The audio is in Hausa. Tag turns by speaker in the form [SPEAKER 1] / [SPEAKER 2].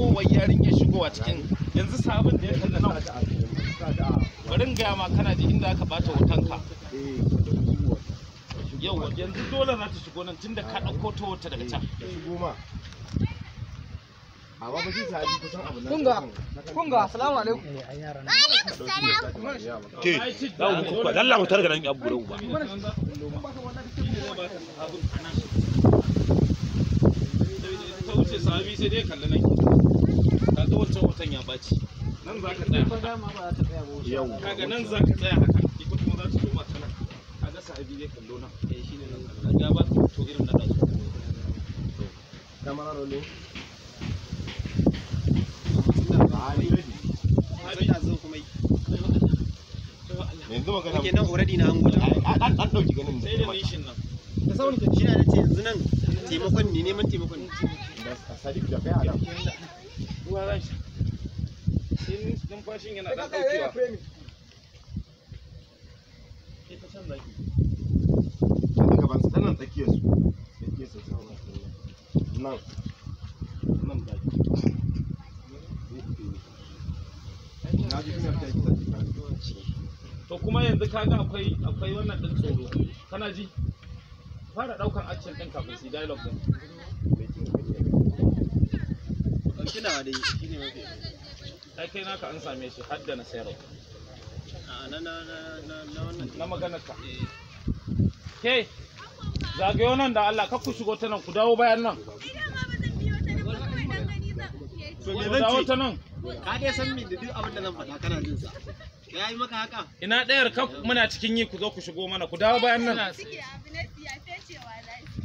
[SPEAKER 1] shigowar yarinyar shigowa cikin yanzu sabon da ya kalli nan. Bari in gaya ma, kana ji inda aka bata hotonka. Yau yanzu dole za ta shigo nan tunda ka ɗauko ta wata daga can.
[SPEAKER 2] Amma ba shi sahabi kusan abu nan.
[SPEAKER 3] Kunga, kunga, assalamu alaikum.
[SPEAKER 4] Ke, za mu kuka, dalla mu targa nan abu guda uba.
[SPEAKER 1] Ta wuce sahabi sai dai kalli nan. Kaga wancan hoton ya ɓaci. Nan za ka tsaya haka. Kaga nan za ka tsaya haka. Ita kuma za ta zo ma ta nan. Kaga sahabi zai kallo nan. Eh shine nan. Kaga ba ka hoto irin na ɗazu.
[SPEAKER 2] Camera rolling. Yanzu magana.
[SPEAKER 5] Ke nan already na hango ta.
[SPEAKER 2] An ɗauki ganin
[SPEAKER 1] Sai da nishin nan.
[SPEAKER 5] Da sauri ka shi na ce yanzu nan taimakon ne, neman taimakon ne.
[SPEAKER 2] Sadiq da kai a nan.
[SPEAKER 1] Ruwa za shi. Sai numfashin yana ɗan ɗaukewa. Sai ta can zaki.
[SPEAKER 2] Yanzu gaban su nan tsakiyar su. Tsakiyar su nan.
[SPEAKER 1] Nan zaki.
[SPEAKER 2] Na ji ina ta kisa.
[SPEAKER 1] To kuma yanzu kaga akwai wannan din tsoro. Kana ji? Fara daukan action din kafin su yi dialogue din.
[SPEAKER 5] Ɗauki nawa dai shine mafi.
[SPEAKER 1] Ai kai naka an same shi har da na sayarwa.
[SPEAKER 5] A na na na na na wannan.
[SPEAKER 1] Na maganar ka. Ke zagayo nan da Allah, kar ku shigo ta nan, ku dawo bayan nan.
[SPEAKER 5] To me
[SPEAKER 1] Ku
[SPEAKER 5] zan
[SPEAKER 1] dawo
[SPEAKER 5] ce?
[SPEAKER 1] ta nan.
[SPEAKER 5] Ka dai san min da duk abin da zan faɗa kana jin sa. Ya yi maka haka?
[SPEAKER 1] Ina ɗayar kar muna cikin yi ku zo ku shigo mana, ku dawo bayan nan.
[SPEAKER 6] Ciki abu na siya fecewa za su.